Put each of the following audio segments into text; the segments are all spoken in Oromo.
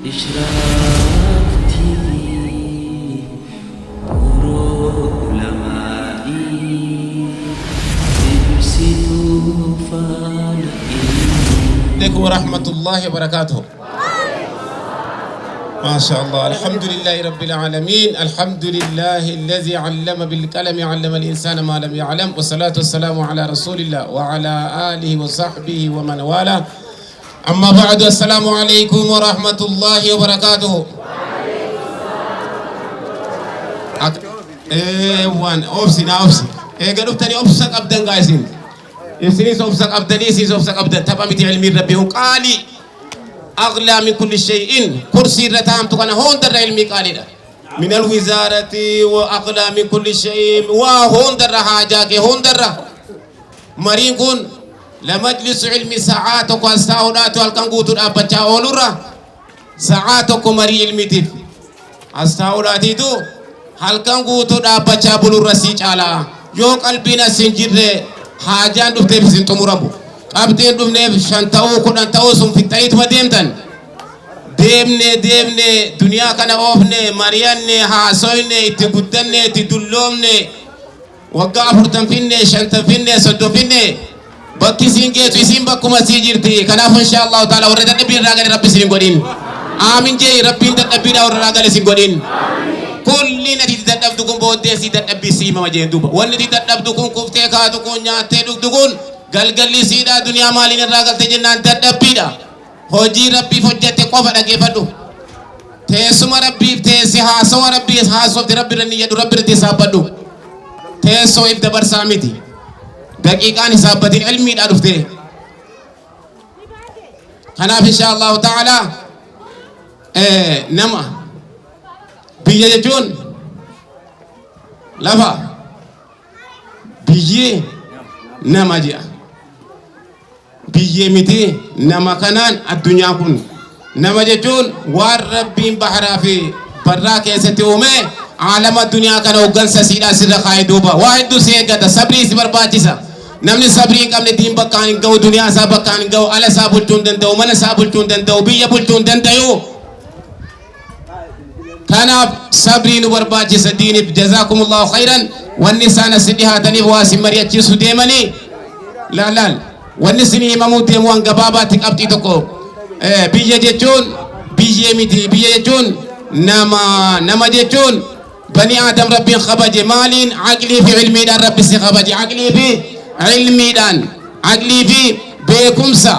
Ishraaq TV Nuruu Ulamaa'ii Ibsituu faana ilmii. عليكم ورحمة الله وبركاته. ما شاء الله، الحمد لله رب العالمين، الحمد لله الذي علم بالقلم، علم الإنسان ما لم يعلم، والصلاة والسلام على رسول الله وعلى آله وصحبه ومن والاه. أما بعد، السلام عليكم ورحمة الله وبركاته. Waan obsi naa obsi. Eega dhuftanii obsa qabdan gaa isin. Isinis obsa qabdanii, isinis obsa qabdan. Tapha miti, ilmiin rabbii kun qaalii. أغلى من كل شيء. Kursii irra taa'amtu kana hundarra ilmii qaaliidha. من الوزارة وأغلى من كل شيء. Waa hundarra, haajaa kee hundarra. Mariin kun لمجلس علم. Sa'aa tokko as taa'uudhaatu halkan guutuu dhaabbachaa oolurra sa'aa tokko marii ilmiitiif as taa'uudhaatiitu halkan guutuu dhaabbachaa bulurra sii caalaa. Yoo qalbiin as hin jirre, haajaan dhufteef isin xumuramu. Qabxiin dhufneef 5 ta'uu, 10 ta'uu sun fixxaniituma deemtan. Deemne deemne, duniyaa kana oofne, mari'anne, haasoyne, itti guddanne, itti dulloomne, waggaa 40 finne, 50 finne, 30 finne, bakki isiin geessu isiin bakkuma sii jirti. Kanaaf insha Allahu taala warra dadhabbii irraa gale rabbi isin godhin. Aamin jee. Rabbiin dadhabbiidhaa warra irraa gale isin godhin. Kulli ati dadhabdu kun booddee sii dadhabbii sii himama jeen duuba. Wanni ati dadhabdu kun, kuftee kaatu kun, nyaattee dhugdu kun, galgalli siidhaa duniyaa maaliin irraa galte jennaan dadhabbiidha. Hojii rabbiif hojjette qofa dhageeffadhu. Teessuma rabbiif teesse, haasawa rabbii haasofte, rabbi irra niyyadhu, rabbi irratti hisaabbadhu. Teessoo if dabarsaa miti. Daqiiqaan hisaabbatiin ilmiidhaa dhufte. Kanaaf insha Allahu ta'ala nama biyya jechuun lafa, biyyee nama jedha. Biyyee miti, nama kanaan addunyaan kun. Nama jechuun waan rabbiin baharaa fi barraa keessatti uume, aalama addunyaa kana hooggansa siidhaa sirra kaa'e duuba. Waa hedduu si eeggata, sabrii si barbaachisa. Namni sabrii hin qabne diin bakkaan hin ga'u, duniyaa isaa bakkaan hin ga'u, ala isaa bulchuu hin danda'u, mana isaa bulchuu hin danda'u, biyya bulchuu hin danda'u. Kanaaf sabrii nu barbaachisa diiniif. جزاكم الله خيرا. Wanni isaan asi dhihaataniif waa isin mari'achiisu deemanii laalaal. Wanni isin himamuu deemu waan gabaabaatti qabxii tokko. Biyya jechuun biyyee miti, biyya jechuun nama. Nama jechuun bani aadam rabbiin kabaje. Maaliin? Aqlii fi ilmiidhaan rabbi si kabaje. Aqlii fi ilmiidhaan, aqlii fi beekumsa,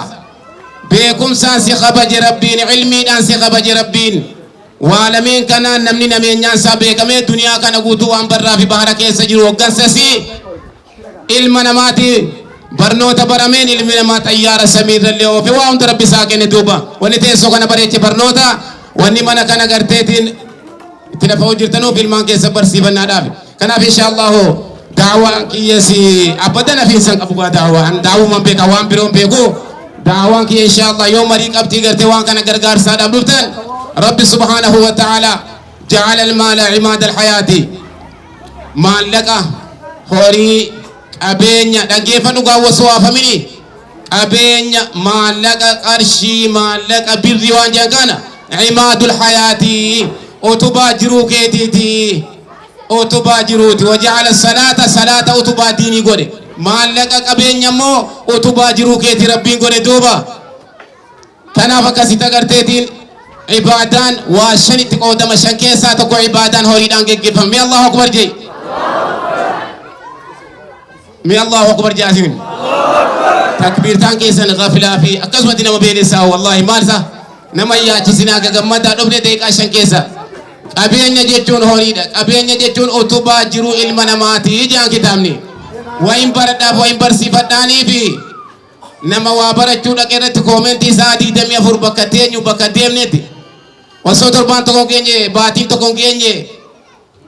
beekumsaan si kabaje rabbiin, ilmiidhaan si kabaje rabbiin. Waa lameen kanaan namni nameenyaan isaa beekamee duniyaa kana guutuu waan barraa fi bahara keessa jiru hoggansasi ilma namaati. Barnoota barameen ilmi namaa xayyaara samiirrallee oofe. Waa hunda rabbi isaa kenne duuba. Wanni teessoo kana bareeche barnoota. Wanni mana kana garteetiin itti lafa hojjettanuuf ilmaan keessa barsiifannaadhaaf. Kanaaf insha Allahu daawaan kiyyasi abadan hafiinsan qabu gaa. Daawaan daawuman beeka, waan biroon beeku. Daawaan kiyya insha Allah yoo marii qabxii gartee waan kana gargaarsaadhaaf dhuftan, rabbi سبحانه وتعالى جعل المال عماد الحياة. Maallaqa, horii, qabeenya dhaggeeffadhu gaawwa waafamini. Qabeenya, maallaqa, qarshii, maallaqa, birri waan jedhan kana عماد الحياة, utubaa jiruu keetiiti, utubaa jiruuti. وجعل الصلاة, salaata utubaa diinii godhe. Maallaqa, qabeenya immoo utubaa jiruu keeti rabbiin godhe duuba. Kanaaf akkasitti agarteetiin ibaadaan waa shanitti qoodama. Shan keessaa tokko ibaadaan horiidhaan geggeeffama. Mee الله أكبر jee. Mee الله أكبر jee asiin. Takbiirtaan keessan gafilaa fi akkasumatti nama beelessaa. Wallaahi maal isaa nama yaachisinaa. Gagammadaa dhufne daqiiqaa 5 keessa. Qabeenya jechuun horiidha. Qabeenya jechuun utubaa jiruu ilma namaati jedhan kitaabni. Wayin baradhaaf, wayin barsiifadhaanii fi nama waa barachuu dhaqe irratti koomentii isaa 24 bakka teenyu, bakka deemnetti, osoo torbaan tokko geenye, baatiin tokko geenye,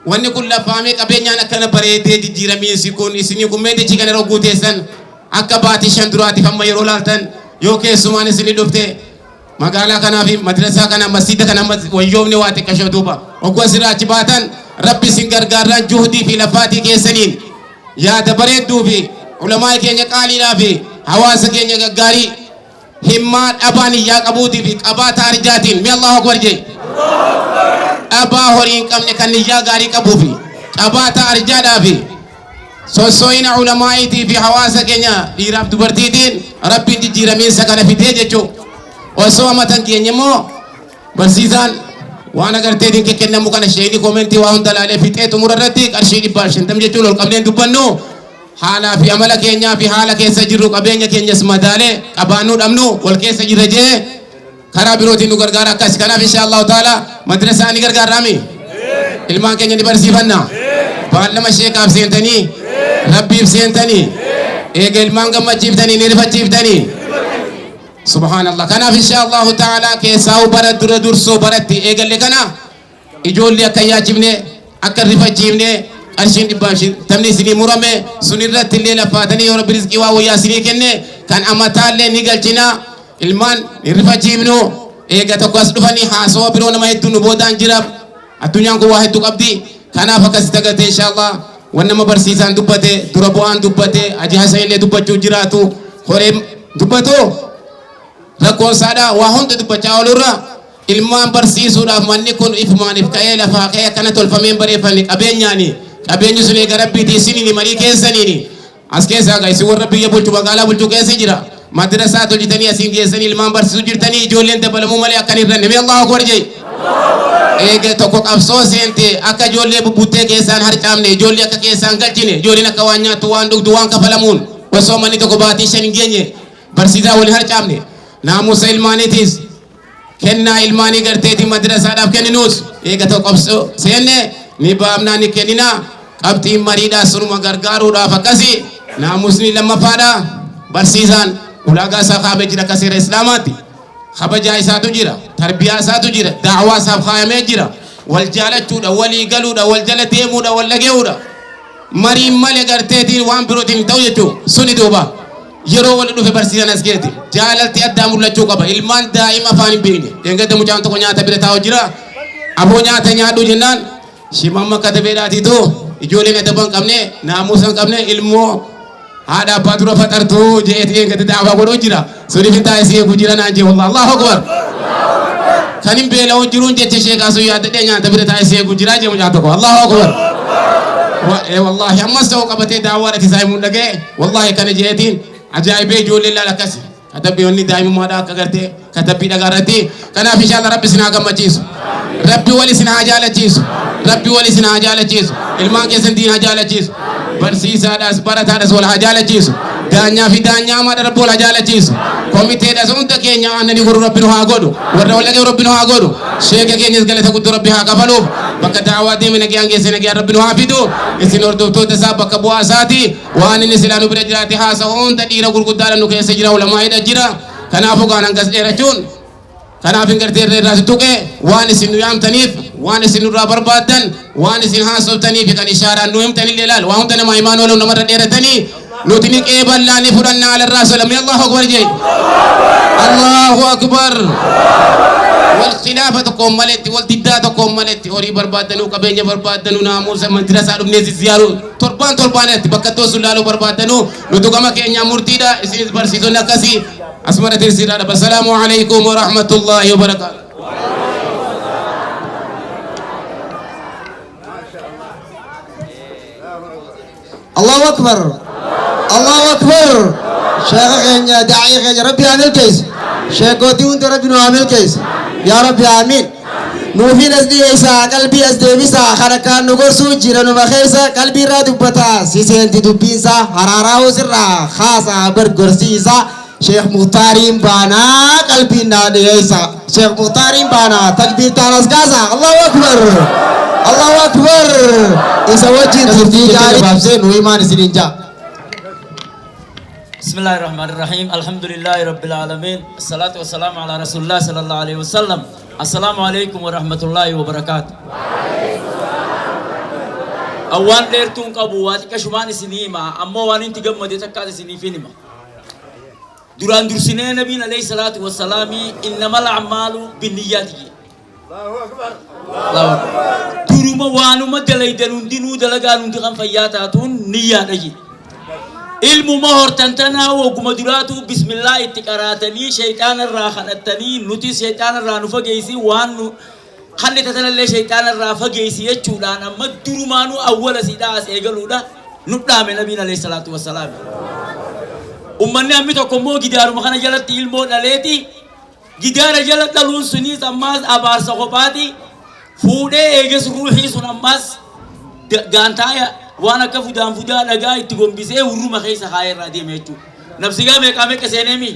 wanni kun lafaamee qabeenyaan akkana bareedee jijjiiramiinsi kun isinii kun meetichi kana yeroo guuteessan akka baatii 5 duraatiif amma yeroo laaltan, yoo keessumaan isinii dhufte, magaalaa kanaa fi madrasaa kana, masjida kana wayyoomni waa xiqqashoo duuba. Ogguu asirraa achi baatan, rabbi isin gargaarraan, juhdii fi lafaatii keessaniin, yaada bareedduu fi ulamaa keenya qaaliidhaa fi hawaasa keenya gaggaarii Himmaa dhabaa niyyaa qabuutii fi qabaataa arjaatiin. Mee Allahu Akbar jee. Dhabaa horii hin qabne kan niyyaa gaarii qabuu fi qabaataa arjaadhaa fi sossooyina ulamaa'iitii fi hawaasa keenya dhiiraaf dubartiitiin Rabbiin jijjiiramiinsa kana fidee jechuu. Osoo amatan keenya immoo barsiisaan waan agarteetiin kennamu kana sheeyni koomentii waa hunda laalee fixee xumura irratti qarshii 150 jechuun ol qabneen dubbannu, haalaa fi amala keenyaa fi haala keessa jirru, qabeenya keenyas madaalee, qabaannuu dhabnu wal keessa jirra jee karaa birootiin nu gargaara akkas. Kanaaf insha Allahu taala madrasaa ni gargaarraami, ilmaan keenya ni barsiifanna. Baallama sheekaaf seentanii, Rabbiif seentanii, eega ilmaan gammachiiftanii ni rifachiiftanii. Subhaanallah. Kanaaf insha Allahu taala keessaa bara dura dursoo baratti eegalle kana ijoollee akka hin yaachifne, akka hin rifachiifne, qarshiin 150 isinii murame sun irratti illee laffaatanii yoo Rabbi rizqii waa wayyaa isinii kenne kan amataallee ni galchina. Ilmaan hin rifachiifnu. Eega tokko as dhufanii haasawa biroo nama hedduu nu boodaan jira. Addunyaan kun waa hedduu qabdi. Kanaaf akkasitti agartee insha Allah wan nama barsiisaan dubbate, dura bu'aan dubbate, Haji Hasan illee dubbachuu jiraatu, horee dubbatu rakkoon isaadha. Waa hunda dubbachaa oolurra ilmaan barsiisuudhaaf manni kun ifumaan if ka'ee lafaa ka'ee akkana tolfameen bareeffame qabeenyaani. Qabeenyi sun eega Rabbiiti, isiniini marii keessaniini. As keessaa gaa isin warra biyya bulchu, magaalaa bulchu keessa jira. Madrasaa tolchitanii asiin geessanii ilmaan barsiisuu jirtanii, ijoolleen dabalamuu malee akkan hin ranne. Mee Allahu Akbar jee. Eega tokko qabsoo seente akka ijoollee bubbuttee keessaan harcaamne, ijoollee akka keessaan galchine, ijoolleen akka waan nyaattu, waan dhugdu, waan kafalamuun osoo manni tokko baatii 5 hin geenye barsiisaa waliin harcaamne. Naamusa ilmaaniitiis kennaa ilmaanii garteetii madrasaadhaaf kenninuus eega tokko qabsoo seenne ni baafnaa, ni kenninaa. Qabxiin mariidhaa sunuma gargaaruudhaaf akkasi. Naamusni lammaffaadha. Barsiisaan ulaagaa isaa kaa'amee jira akka seera Islaamaatti. Kabajaa isaatu jira, tarbiyaa isaatu jira, daawaa isaaf kaayamee jira. Wal jaalachuudha, walii galuudha, wal jala deemuudha, wal dhage'uudha. Mariin malee garteetiin waan birootiin hin ta'u jechuudha. Suni duuba yeroo wal dhufe barsiisan as geeti jaalalti addaa mul'achuu qaba. Ilmaan daa'ima afaan hin beekne. Dheengadda mucaan tokko nyaata bira taa'u jira. Aboo, nyaata nyaadhu jennaan, shimamma katabeedhaatiitu ijoolleen adaba hin qabne, naamusa hin qabne, ilmoo haadha abbaa dura faxartuu je'eeti dheengadda daawaa godhuu jira. Suniif hin taa'e si eeguu jira naan jee. Wallah, Allahu Akbar. Kan hin beela'u jiruun jecha sheekaa sun yaadadhee nyaata bira taa'e si eeguu jira jee mucaan tokko. Allahu Akbar. Wallahi ammas ta'uu qabatee daawwaadhati isaa himuun dhaga'e. Wallahi kana jeetiin ajaa'ibee. Ijoolleen laala akkasi katabbii wanni daa'imummaadhaa akka gartee katabbii dhagaa irratti. Kanaaf inshallah Rabbi isin haa gammachiisu, Rabbi wal isin haa jaalachiisu, Rabbi wal isin haa jaalachiisu, ilmaan keessan diin haa jaalachiisu, barsiisaadhaas barataadhaas wal haa jaalachiisu, daanyaa fi daanyaa amaadha Rabbi wal haa jaalachiisu, komiteedhaas hunda keenya aannanii godhu Rabbi nu haa godhu, warra wal dhaga'u Rabbi nu haa godhu. Sheeka keenyas galata guddoo Rabbi haa kafaluuf. Bakka daawaa deeme nagayaan geesse, nagayaan Rabbi nu haa fidu. Isin hordoftoota isaa bakka bu'aa isaati. Waan inni silaa nu bira jiraate haasa'u hunda dhiira gurguddaadha nu keessa jira, ulamaa'idha jira. Kanaafuu gaan hangas dheerachuun kanaaf hin gartee irra irraa tuqe. Waan isin nu yaamtaniif, waan isin nurraa barbaaddan, waan isin haasoftaniif kan ishaaraan nu himtanillee ilaal waan hunda nama himaan oolu namarra dheeratanii nuti ni qeeballaa, ni fudhannaa. Alarraa solamni. Allahu Akbar jee. Allahu Akbar. Wal khilaafa tokkoon maletti, wal diddaa tokkoon maletti, horii barbaaddanuu, qabeenya barbaaddanuu, naamusa madrasaa dhufnee ziyyaaru torbaan torbaan irratti bakka ittoo sun laaluu barbaaddanuu, nuti gama keenyaa murtiidha. Isinis barsiisonni akkasii asuma irratti sirraadha. Assalaamu alaikum wa rahmatullahi wa barakaatuh. Allahu Akbar. Allahu Akbar. Sheekha keenya, daa'ii keenya Rabbi haa milkeessu. Sheekootii hunda Rabbi nu haa milkeessu. Yaa Rabbi, amiin. Nuufiin as dhiyeessaa, qalbii as deebisaa, kan akkaan nu gorsuu jira numa keessa, qalbii irraa dubbataa, si seenti dubbiinsaa, haraaraa sirraa haasaa bargorsiisaa. Sheekh Muhtaariin baanaa qalbiin naa dhiyeessa. Sheekh Muhtaariin baanaa takbiirtaan as kaasaa. Allahu Akbar. Allahu Akbar. Isa wajjin turtii gaarii gabaabsee nu himaan isiniin jaa. بسم الله الرحمن الرحيم، الحمد لله رب العالمين، الصلاة والسلام على رسول الله صلى الله عليه وسلم. السلام عليكم ورحمة الله وبركاته. Awwaan dheertuun qabu, waa xiqqashumaan isinii hima, ammoo waan inti gammade takkaas isiniif hin hima. Duraan dursinee nabiin alayhi salaatu wassalaamii إنما الأعمال بالنيات jedhe. Allahu Akbar. Duruma waanuma dalaydan hundinuu, dalagaan hundi kan fayyaa taatuun niyyaadha jedhe. Ilmuma hortan tanaa wogguma duraatu bismillaa itti qaraatanii shayxaana irraa kadhattanii nuti shayxaana irraa nu fageessi waan nu kannita tanallee shayxaana irraa fageessi jechuudhaan amma durumaanuu awwala siidhaa as eegaluudha nu dhaame nabiin alayhi salaatu wassalaam. Ummanni hammi tokko immoo gidaaruma kana jalatti ilmoo dhaleeti gidaara jala dhaluun sunis ammaas abaarsa kophaati fuudhee eeges ruuxii sun ammaas gaantaa waan akka fudaan fudaa dhagaa itti gombisee hurruma keessa kaayee irraa deeme jechuudha. Nafsigaa meeqaa meeqa seeneemi?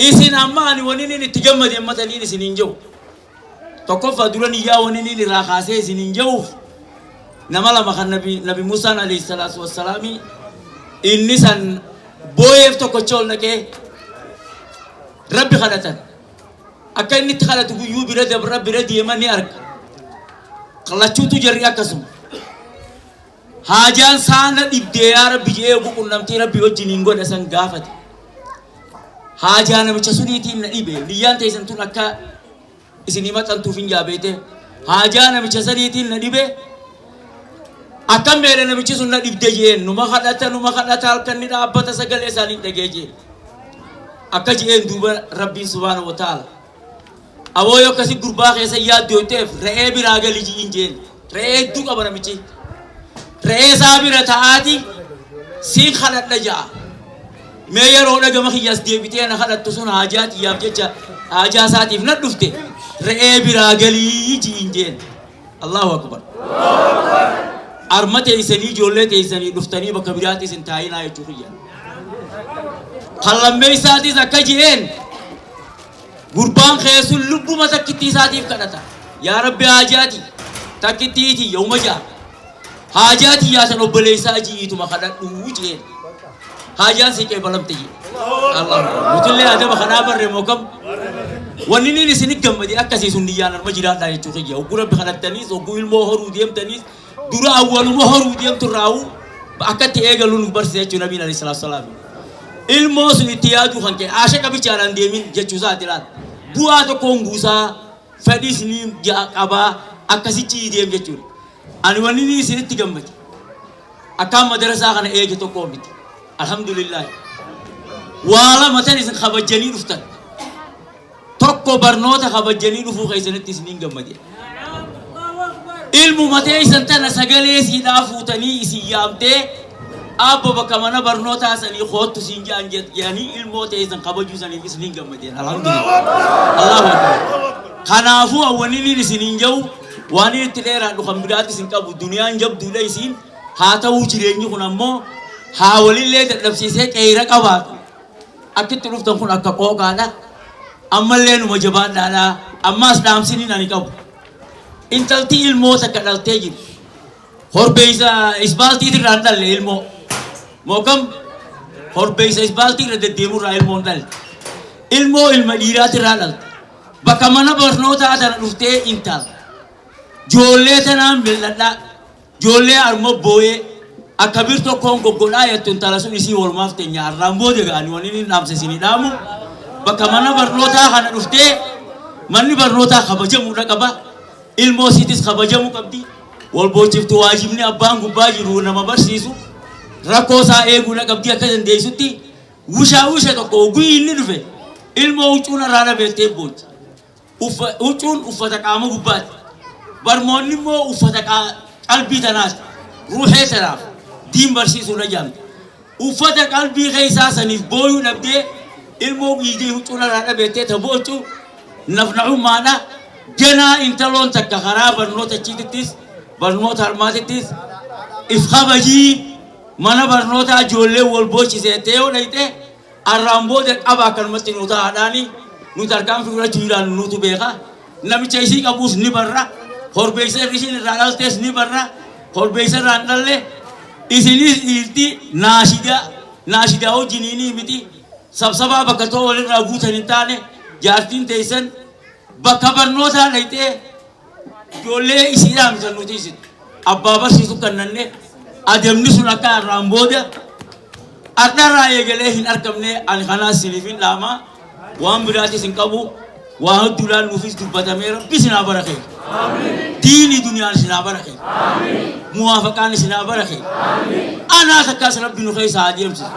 Isin amma ani wani inni itti gammade ammataniin isin hin jiru. Tokkoffaa dura niyyaa wani inni irraa kaasee isin hin jiruuf nama lama kan nabi Musaan alayhi salaatu wassalaami inni san booyeef tokkocha ol naqee rabbi kadhatan. Akka inni itti kadhatu guyyuu bira dabra bira deema ni arga. Lachuutu jarri akkasuma. Haajaan saana dhibdee yaa rabbi jedhee qunnamtii rabbi wajjin hin godha san gaafate. Haajaa namicha suniitiin na dhibe niyyaan teessan tun akka isinii maxxantuuf hin jaabeete. Haajaa namicha saniitiin na dhibe akkam meedha namichi sun na dhibde jeen numa kadhata halkan ni dhaabbata sagalee isaanii dhagee jeen. Akka jeen duuba rabbiin subhaanahu wa ta'ala. Aboo yoo akkasi gurbaa keessa yaaddoo ta'eef re'ee biraa gali ji'iin jeen. Re'ee hedduu qaba namichi. Re'ee isaa bira ta'aati siin kadhadha ja'a. Mee yeroo dhagama kiyyaas deebitee na kadhattu sun haajaa xiyyaaf jecha haajaa isaatiif na dhufte re'ee biraa galii ji'iin jeen. Allahu akbar. Arma teessanii ijoollee teessanii dhuftanii bakka biraatti isin taa'inaa jechuu kiyya. Kan lammeessaatis akka jeen gurbaan keessun lubbuma takkittii isaatiif kadhata. Yaa Rabbi haajaati takkittiiti yooma ja'a. Haajaati yaa san obboleessaa ji'iituma kadhadhuu jeen. Haajaan si qeebalamte jee. Allah. Nutillee adaba kanaa barre moo kam? Wanni inni isin gammade akkasii sun niyyaan arma jiraadhaa jechuu kiyya. Hogguu rabbi kadhattaniis, hogguu ilmoo horuu deemtaniis, dura awwaluma horuu deemtu raa'u akka itti eegalu nu barsiisa jechuu nabiin alayhi salaatu salaam. Ilmoo sun itti yaaduu kan ka'e aasha qabichaadhaan deemin jechuu isaati laata. Bu'aa tokkoon guusaa fedhiis ni qabaa akkasichi deem jechuudha. Ani wanni inni isinitti gammade. Akkaan madarasaa kana eege tokko miti. Alhamdulillah. Waa lama tan isin kabajjanii dhuftan. Tokko barnoota kabajjanii dhufuu keessanitti isiniin gammade. Ilmuma teessan tana sagalee siidhaa fuutanii isin yaamtee abbo bakka mana barnootaa sanii koottu siin jedhan jedhanii ilmoo teessan kabajuu saniif isiniin gammadeen. Alhamdulillah. Allahu akbar. Kanaafuu awwaniin isiniin jedhu waan inni itti dheeraadhu kan biraatti isin qabu duniyaan jabduudha isiin haa ta'uu jireenyi kun ammoo haa walillee dadhabsiisee qeera qabaatu. Akkitti dhuftan kun akka qooqaadha. Ammallee numa jabaadhaadha. Ammaas dhaamsiniin ani qabu. Intalti ilmoo takka dhaltee jirti. Horbeessa isbaaltii irraa hin dhalle ilmoo. Mookam horbeessa isbaaltii irra deddeemuu irraa ilmoo hin dhalle. Ilmoo ilma dhiiraati irraa dhalte. Bakka mana barnootaa tana dhuftee intal. Joollee tanaan mil'adhaa. Joollee arma booyee akka bir tokkoon goggodhaa jettu intala sun isii walumaaf teenya har'aan booda ga'anii wanni inni dhaamsa isinii dhaamu. Bakka mana barnootaa kana dhuftee manni barnootaa kabajamuudha qaba. Ilmoo isiitis kabajamuu qabdi. Wal boochiftu waajibni abbaan gubbaa jiru nama barsiisu. Rakkoo isaa eeguudha qabdi akka dandeessutti. Wushaa wusha tokko oguu inni dhufe ilmoo huccuun irraa dhabeettee boochi. Huccuun uffata qaama gubbaati. Barmoonni immoo uffata qalbii tanaati. Ruuxee tanaaf diin barsiisuudha jaamte. Uffata qalbii keessaa saniif booyuu dhabdee ilmoo dhiigee huccuun irraa dhabeettee ta boochu nafna'ummaadha. Ganaa intaloon takka karaa barnoota achiitittis barnoota harmaatittis if kabajii mana barnootaa ijoollee wal boochisee yoo dhayxe arraan booda qaba akkanumatti nu taa'aadhaani nu tarkaanfii fudhachuu jiraannu nutu beeka. Namicha isii qabuus ni barra. Horbeessa isiin irraa dhaltees ni barra. Horbeessa irraa hin dhalle isinis dhiirti naashidaa wajjiniinii miti. Sabsabaa bakka too walirraa guutan hin taane jaartiin teessan bakka barnootaa dhayxee ijoollee isiidhaan kan nuti isin abbaa barsiisu kan nanne adamni sun akka har'aan booda har'arraa eegalee hin argamne ani kanaas isiniif hin dhaama waan biraatis hin qabu. Waa hedduudhaan nuufis dubbatamee Rabbi isin haa barakeessu. Diini duniyaan isin haa barakeessu. Muwaafaqaan isin haa barakeessu. Anaa takkaas Rabbi nu keessa haa deemsisu.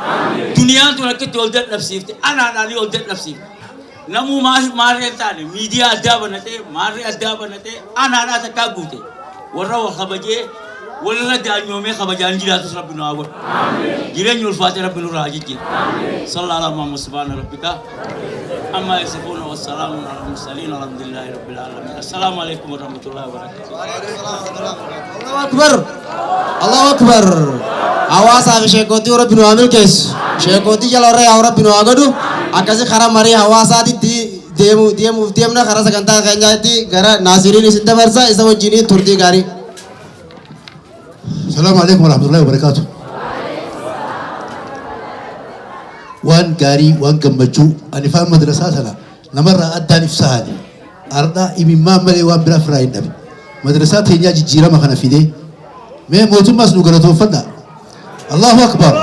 Duniyaan tun akkitti ol dadhabsiifte anaadhaanii ol dadhabsiifte. Namuu maarree hin taane miidiyaa addaa banatee maarree addaa banatee anaadhaa takkaa guute. Warra wal kabajee walirra daanyoomee kabajaan jiraatus Rabbi nu haa godhu. Jireenya ulfaatee Rabbi nurraa haa jijjiiru. Sallallahu alaihi wa subhaana rabbika. Amma yasifuuna wassalaamun ala mursaliin alhamdulillahi rabbil alamin. Assalaamu alaikum warahmatullahi wabarakatuh. Allahu Akbar. Allahu Akbar. Hawaasaa fi sheekootii Rabbi nu haa milkeessu. Sheekootii jala warra yaa'u Rabbi nu haa godhu. Akkasi karaa marii hawaasaatitti deemu deemuuf deemna karaa sagantaa keenyaatti gara Naasiriin isin dabarsa isa wajjiniin turtii gaarii. Salaamu alaikum warahmatullahi wabarakatuh. Waan gaarii, waan gammachuu, ani faan madrasaa sana namarraa addaan ibsaani. Ardhaa imimmaan malee waan biraa firaa hin dhabe. Madrasaa teenyaa jijjiirama kana fidee mee mootummaas nu galatoonfadha. Allahu akbar.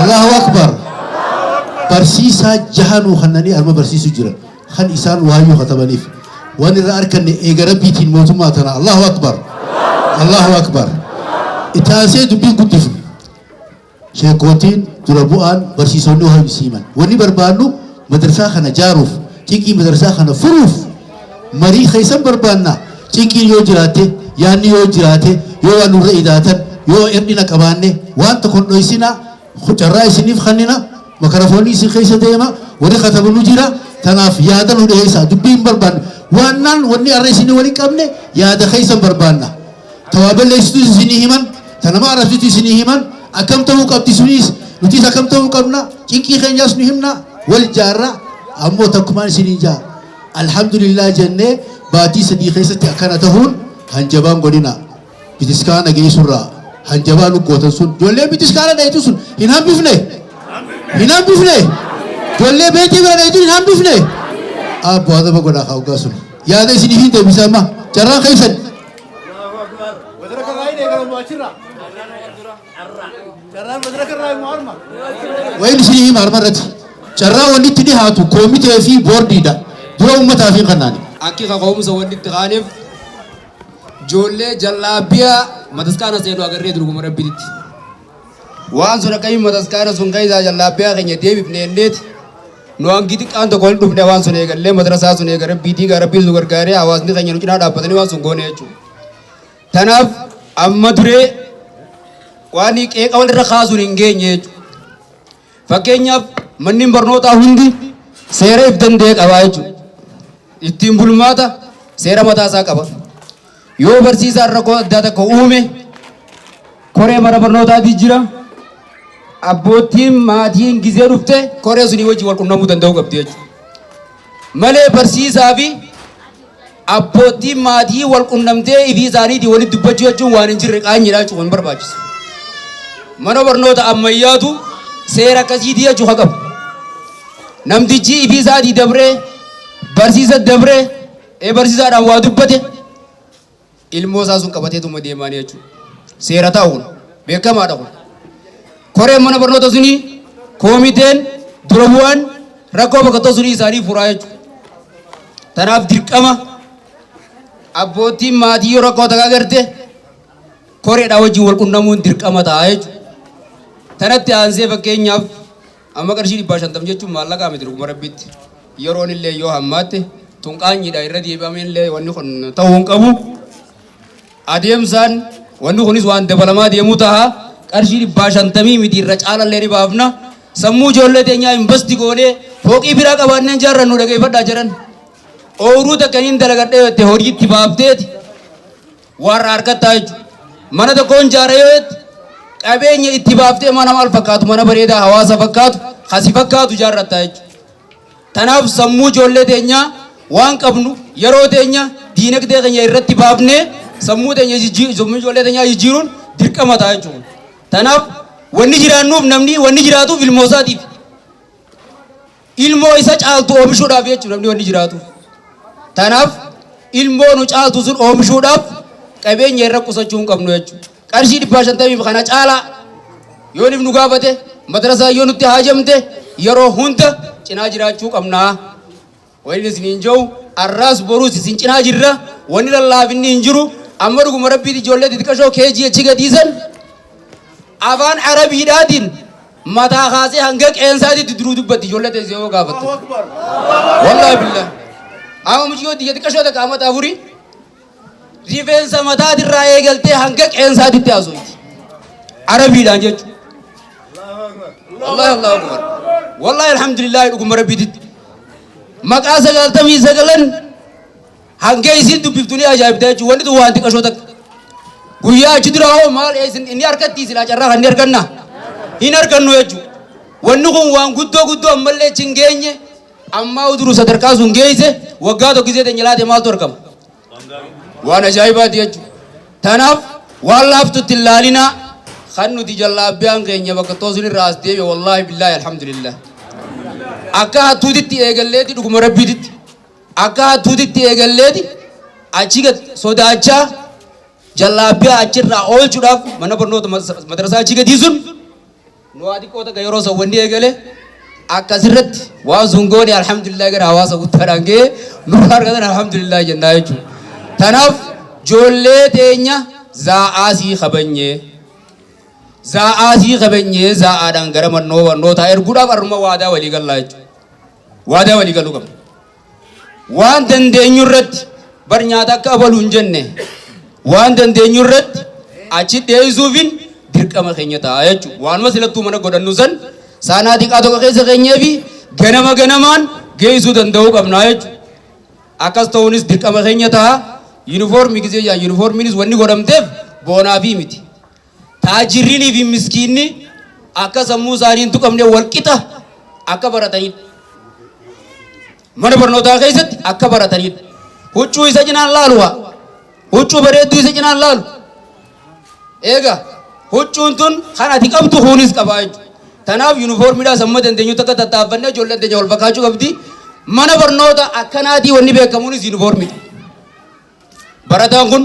Allahu akbar. Barsiisaa jaha nuu kannanii arma barsiisuu jiran. Kan isaan waayyuu katabaniif. Waan irraa arkanne eega Rabbiitiin mootummaa tana. Allahu akbar. Allahu akbar. Itti aansee dubbiin guddifnu. Sheekootiin dura bu'aan barsiisonni waan siiman. Wanni barbaannu madrasaa kana jaaruuf, cinqii madrasaa kana furuuf marii keessan barbaanna. Cinqiin yoo jiraatte, yaadni yoo jiraate, yoo waan nurra idaatan, yoo hir'ina qabaanne waan tokko hin dhoysinaa, carraa isiniif kennina, makarafoonni isin keessa deema, warri katabu nu jira, tanaaf yaada nu dhiyeessaa. Dubbii hin barbaannu. Waannaan wanni har'a isinii waliin qabne yaada keessan barbaanna. Tawaa balleessitu isinii himan, ta nama arrabsitu isinii himan, akkam ta'uu qabdi sunis, nutis akkam ta'uu qabna, cinqii keenyaas nu himna, wal jaarra, ammoo takkumaan isiniin jaa. Alhamdulillah jennee baatii 3 keessatti akkana tahuun hanjabaan godhina. Bitiskaana geessurraa hanjabaa nu gootan sun, ijoolleen bitiskaana dheetu sun hin hambifne. Hin hambifne. Ijoollee beetii bira dheetu hin hambifne. Abbo adaba godhaa haa hoggaa sun. Yaada isinii hin deebisa amma carraan keessan. Wayin isinii hima arma irratti. Carraa wanni itti dhihaatu koomitee fi boordiidha. Dura uummataa fi kannaani. Akki kaka'umsa wanni itti kaaneef ijoollee jallaabbiyaa mataskaana seenu agarree durguma Rabbiitti. Waan sun akkamiin mataskaana sun keessaa jallaabbiyaa keenya deebifne jenneeti nu hangi xiqqaan tokko walitti dhufne waan sun eegallee madrasaa sun eega Rabbiitii gaa Rabbiin nu gargaaree hawaasni keenya nu cinaa dhaabbatanii waan sun goone jechuudha. Tanaaf amma duree waan qeeqa walirra kaasuun hin geenye jechuudha. Fakkeenyaaf manneen barnootaa hundi seera if danda'e qabaa jechuudha. Ittiin bulmaata seera mataa isaa qaba. Yoo barsiisaan rakkoo addaa takka uume koree mana barnootaati jira. Abboottiin maatiin gizee dhufte koree sunii wajjin wal qunnamuu danda'uu qabdi jechuudha. Malee barsiisaa fi abboottiin maatii wal qunnamtee ifii isaaniitiin walitti dubbachuu jechuun waan hin jirre qaanyiidha jechuudha hin barbaachisu. Mana barnoota ammayyaatu seera akkasiitii jechuu haa qabu. Namtichi ifii isaatii dabree barsiisa dabree barsiisaadhaan waa dubbate ilmoo isaa sun qabateetuma deemaanii jechuudha. Seera ta'uun beekamaadha kun. Koreen mana barnoota sunii koomiteen dura bu'aan rakkoo bakka sunii isaanii furaa jechuudha. Tanaaf dirqama abbootiin maatii yoo rakkoo takka agarte koreedhaa wajjin wal qunnamuun dirqama ta'a jechuudha. Tanatti aansee fakkeenyaaf amma qarshii 150 jechuun maallaqaa miti dhuguma Rabbiitti. Yeroon illee yoo hammaatte tunqaanyiidha irra deebi'amee illee wanni kun ta'uu hin qabu. Adeemsaan wanni kunis waan dabalamaa deemuu ta'a. Qarshii 150 miti irra caalallee ni baafna. Sammuu ijoollee teenyaa investi goonee fooqii biraa qabaanneen jaarrannu dhageeffadhaa jedhan. Ooyiruu takka niin dalagadhee jette horii itti baafteeti warra harkattaa jechuudha. Mana tokkoon jaara yoo jette qabeenya itti baaftee mana maal fakkaatu mana bareedaa hawaasa fakkaatu kasi fakkaatu jaarrattaa jechuudha. Tanaaf sammuu ijoollee teenyaa waan qabnu yeroo teenya diinagdee keenya irratti baafnee sammuu teenya sammuu ijoollee teenyaa jijjiiruun dirqama ta'a jechuudha. Tanaaf wanni jiraannuuf namni wanni jiraatuuf ilmoo isaatiif. Ilmoo isa caaltu oomishuudhaaf jechuudha namni wanni jiraatuuf. Tanaaf ilmoo nu caaltu sun oomishuudhaaf qabeenya irra qusachuu hin qabnu jechuudha. Qarshii 150 kana caalaa yoo nu gaafate madrasaa yoo nutti haajamte yeroo hunda cinaa jiraachuu qabnaa. Wanni isiniin jiru arraas boruus isin cinaa jirra. Wanni lallaafinni hin jiru. Amma dhuguma Rabbiiti ijoollee xixiqqashoo keejii achi gadiisan afaan Arabiidhaatiin mataa kaasee hanga qeensaatitti duruu dubbatti ijoollee teessee yoo gaafatte. Wallaahi billah. Amma mucayyoo xiyya xiqqashoo takka amata afurii rifeensa mataatirraa eegaltee hanga qeensaatitti haasofti. Arabiidhaan jechuudha. Wallahi Allahu akbar. Wallahi alhamdulillah, dhuguma Rabbiititti. Maqaa 99 hanga isin dubbiftu ni ajaa'ibda jechuudha. Wanni tun waan xiqqashoo takka. Guyyaa achi dura hoo maal isin inni harkatti silaa carraa kan inni arganna? Hin argannu jechuudha. Wanni kun waan guddoo guddoo ammallee achi hin geenye, ammaa uduru sadarkaa sun geesse. Waggaa tokko gisee teenya laate maaltu argama? Waan ajaa'ibaati jechuudha. Tanaaf waan laaftutti hin laalinaa. Kan nuti jallaabbiyaan keenya bakka toosun irraa as deebi'e, wallaahi billaahi alhamdulillah. Akka hattuutitti eegalleeti, dhuguma Rabbiititti. Akka hattuutitti eegalleeti achi gad sodaachaa jallaabbiyaa achirraa oolchuudhaaf mana barnoota madrasaa achi gadii sun nu waa xiqqoo takka yeroo san wanni eegale akkasirratti waan sun goone, alhamdulillah, gara hawaasa guddaadhaan ga'ee nurraa argatan, alhamdulillah jennaa jechuudha. Tanaaf ijoollee teenya zaa'aasii kabanyee, zaa'aasii kabanyee, zaa'aadhaan gara mannoo barnootaa erguudhaaf arruma waadaa walii gallaa jechuudha. Waadaa walii galuu qabna. Waan dandeenyu irratti bar nyaata akka abalu hin jenne, waan dandeenyu irratti achi dhiyeessuufin dirqama keenya ta'a jechuudha. Waanuma silattuu mana godhannu san saanaa xiqqaa tokko keessa keenyee fi ganama ganamaan geessuu danda'uu qabna jechuudha. Akkas ta'uunis dirqama keenya ta'a. Yuunifoormii gisee jaa, yuunifoormiinis wanni godhamteef boonaa fi miti. Taajirrinii fi miskiinni akka sammuu isaanii hin tuqamne walqixa akka baratanidha. Mana barnootaa keessatti akka baratanidha. Huccuu isa cinaan laalu haa. Huccuu bareedduu isa cinaan laalu. Eega huccuun tun kan ati qabdu kunis qabaa jechuudha. Tanaaf yuunifoormiidhaas amma dandeenyu takka tattaaffannee ijoolleen teenya wal fakkaachuu qabdi. Mana barnoota akkanaatii wanni beekamuunis yuunifoormiidha. Barataan kun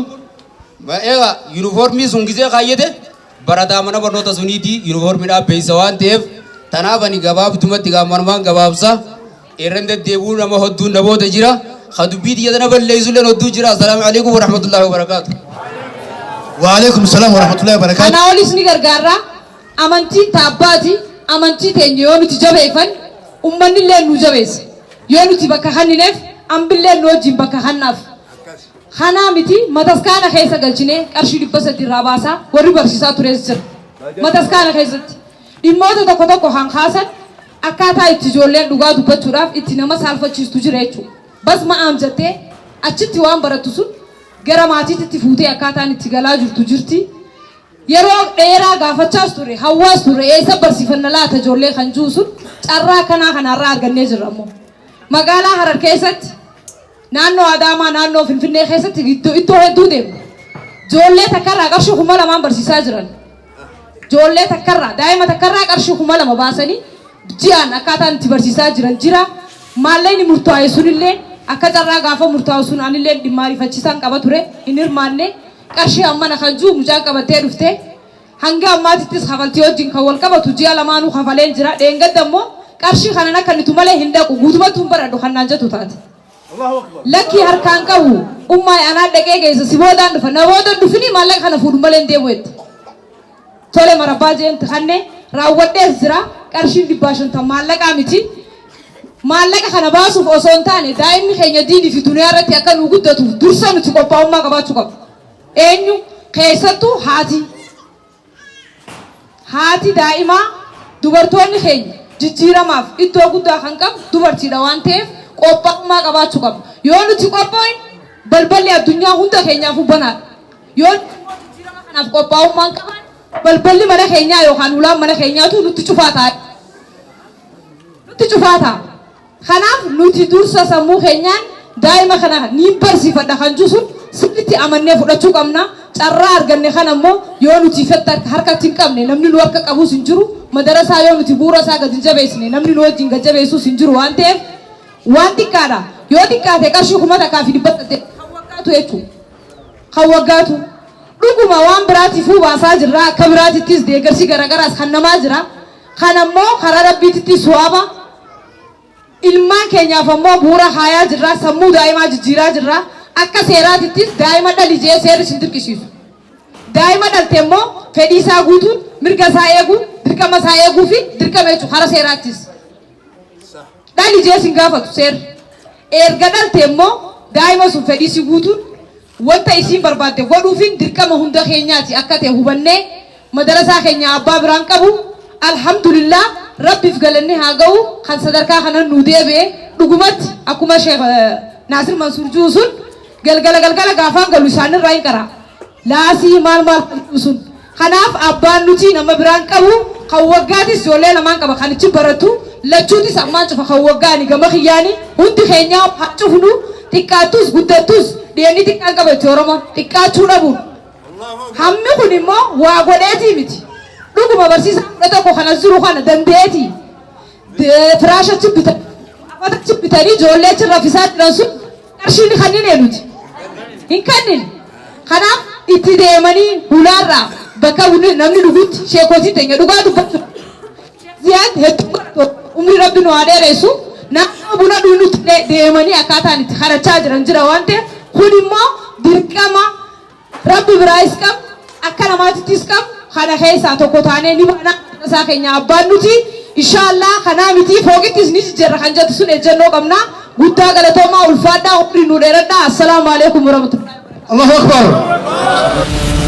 eega yuunifoormii sun gisee kaayyate barataa mana barnoota suniitii yuunifoormiidhaan beeksisa waan ta'eef, tanaaf ani gabaabdumatti gaammanumaan gabaabsa. Irran deddeebi'uu nama hodduun namoota jira. Ka dubbii xiyya tana balleessulleen hodduu jira. Assalaamu alaikum warahmatullaahi wabarakaatu. وعليكم السلام ورحمة الله وبركاته. Kanaa olis ni gargaarra. Amantiin taabbaati. Amantii teenya yoo nuti jabeeffan ummanni illee nu jabeessa. Yoo nuti bakka kannineef ambillee nu wajjin bakka kannaaf. Kanaa miti, mataskaana keessa galchinee qarshii 300 irraa baasaa warri barsiisaa tures jira. Mataskaana keessatti dhimmoota tokko tokko kan kaasan akkaataa itti ijoolleen dhugaa dubbachuudhaaf itti nama saalfachiistu jira jechuudha. Bas ma'aam jettee achitti waan barattu sun gara maatiitti fuutee akkaataan itti galaa jirtu jirti. Yeroo dheeraa gaafachaas ture, hawwaas ture, eessa barsiifanna laata ijoollee kan jiru sun carraa kanaa kanarraa argannee jirra immoo. Magaalaa Harar keessatti, naannoo Adaamaa, naannoo Finfinnee keessatti iddoo hedduu deemna. Ijoollee takkarraa qarshii 2000n barsiisaa jiran. Ijoollee takkarraa, daa'ima takkarraa qarshii 2000 baasanii ji'aan akkaataan itti barsiisaa jiran jira. Maallaqni murtaa'e sunillee akka carraa gaafa murtaa'u sun anillee dhimma ariifachiisaan qaba ture, hin hirmaanne. Qarshii hammana kan jiru mucaan qabattee dhufte, hanga ammaatittis kafaltii wajjin kan wal qabatu ji'a lamaanuu kafaleen jira. Dheengadda immoo qarshii kanan akka nitu malee hin dhaqu, guutumatti hin baradhu kan naan jettu taate. Lakkii, harkaan qabu ummaa, anaa dhaqee geessa, si boodaan dhufa, na booda dhufini, maallaqa kana fuudhu malee hin deemu jette. Tole marabbaa jeenti kanne raawwadhees jira. Qarshiin 550 maallaqaa miti. Maallaqa kana baasuuf osoo hin taane, daa'imni keenya diinii fi duniyaa irratti akka nu guddatuuf dursa nuti qophaa'ummaa qabaachuu qabna. Eenyu keessattuu haati. Haati daa'imaa, dubartoonni keenya jijjiiramaaf iddoo guddaa kan qabu dubartiidha waan ta'eef qophaa'ummaa qabaachuu qabna. Yoo nuti qophoofne balballi addunyaa hunda keenyaafuu banaadha. Yoo nuti immoo jijjiirama kanaaf qophaa'ummaa hin qabaanne, balballi mana keenyaa yookaan ulaan mana keenyaatu nutti cufaa ta'a. Nutti cufaa ta'a. Kanaaf nuti dursa sammuu keenyaan daa'ima kana niin barsiifadha kan jiru sun sirriitti amannee fudhachuu qabna. Carraa arganne kana immoo yoo nuti ifatti harkatti hin qabne, namni nu harka qabus hin jiru. Madarasaa yoo nuti bu'uura isaa gadi hin jabeessine, namni nu wajjin gad jabeessus hin jiru waan ta'eef waan xiqqaadha. Yoo xiqqaate qarshii 1800 kan waggaatu jechuudha. Kan waggaatu. Dhuguma waan biraatiifuu baasaa jirra. Akka biraatittis deeggarsi garaagaraas kan namaa jira. Kan ammoo karaa Rabbiitittis suwaaba. Ilmaan keenyaaf ammoo bu'uura haayaa jirra, sammuu daa'imaa jijjiiraa jirra. Akka seeraatittis daa'ima dhali jee seerri sin dirqisiisu. Daa'ima dhalte immoo fedhii isaa guutuun, mirga isaa eeguun, dirqama isaa eeguu fi dirqama jechuudha hara seeraattis. Dhali jee sin gaafatu seerri. Erga dhalte immoo daa'ima sun fedhii si guutuun, wanta isiin barbaadde godhuufin dirqama hunda keenyaati akka ta'e hubannee, madarasaa keenya abbaa biraan qabu, alhamdulillah, Rabbiif galanni haa ga'u kan sadarkaa kanan nu deebi'e. Dhugumatti akkuma Sheekh Naasir Mansuur jiru sun, galgala galgala gaafaan galu isaanirraa hin qara laasii maal maal kan sun. Kanaaf abbaan nuti nama biraan qabu kan waggaatis ijoollee lamaan qaba kan ichi baratu lachuutis ammaan cufa kan waggaani gama kiyyaani hundi keenyaa haa cufnu. Xiqqaattus guddattus dhiyeenni xiqqaan qaba jechuudha. Oromoon xiqqaachuu dhabuun hammi kun immoo waa godheetii miti. Dhuguma barsiisaa 11 kanas jiru kana dandeetii firaasha achi bitanii, afata achi bitanii, ijoollee achi raffisaa jiran sun qarshiin kanneen nuti hin kennin. Kanaaf itti deemanii hulaarraa bakka namni dhugutti sheekotiin teenya dhugaa dubbachuu Ziyaan hedduu umrii Rabbi nu haa dheeressu, naannoo buna dhugnutti deemanii akkaataan itti kadhachaa jiran jira waan ta'eef, kun immoo dirqama Rabbi biraayis qabu, akka namaatittis qabu kana keessaa tokko taanee ni baana. Isaa keenya abbaan nuti inshaallah kanaa miti, fooqittis ni jijjiirra kan jettu sun ejjennoo qabna. Guddaa galatoomaa, ulfaadhaa, umrii nu dheeradhaa. Assalaamu alaikum warahmatullahi. Allahu Akbar.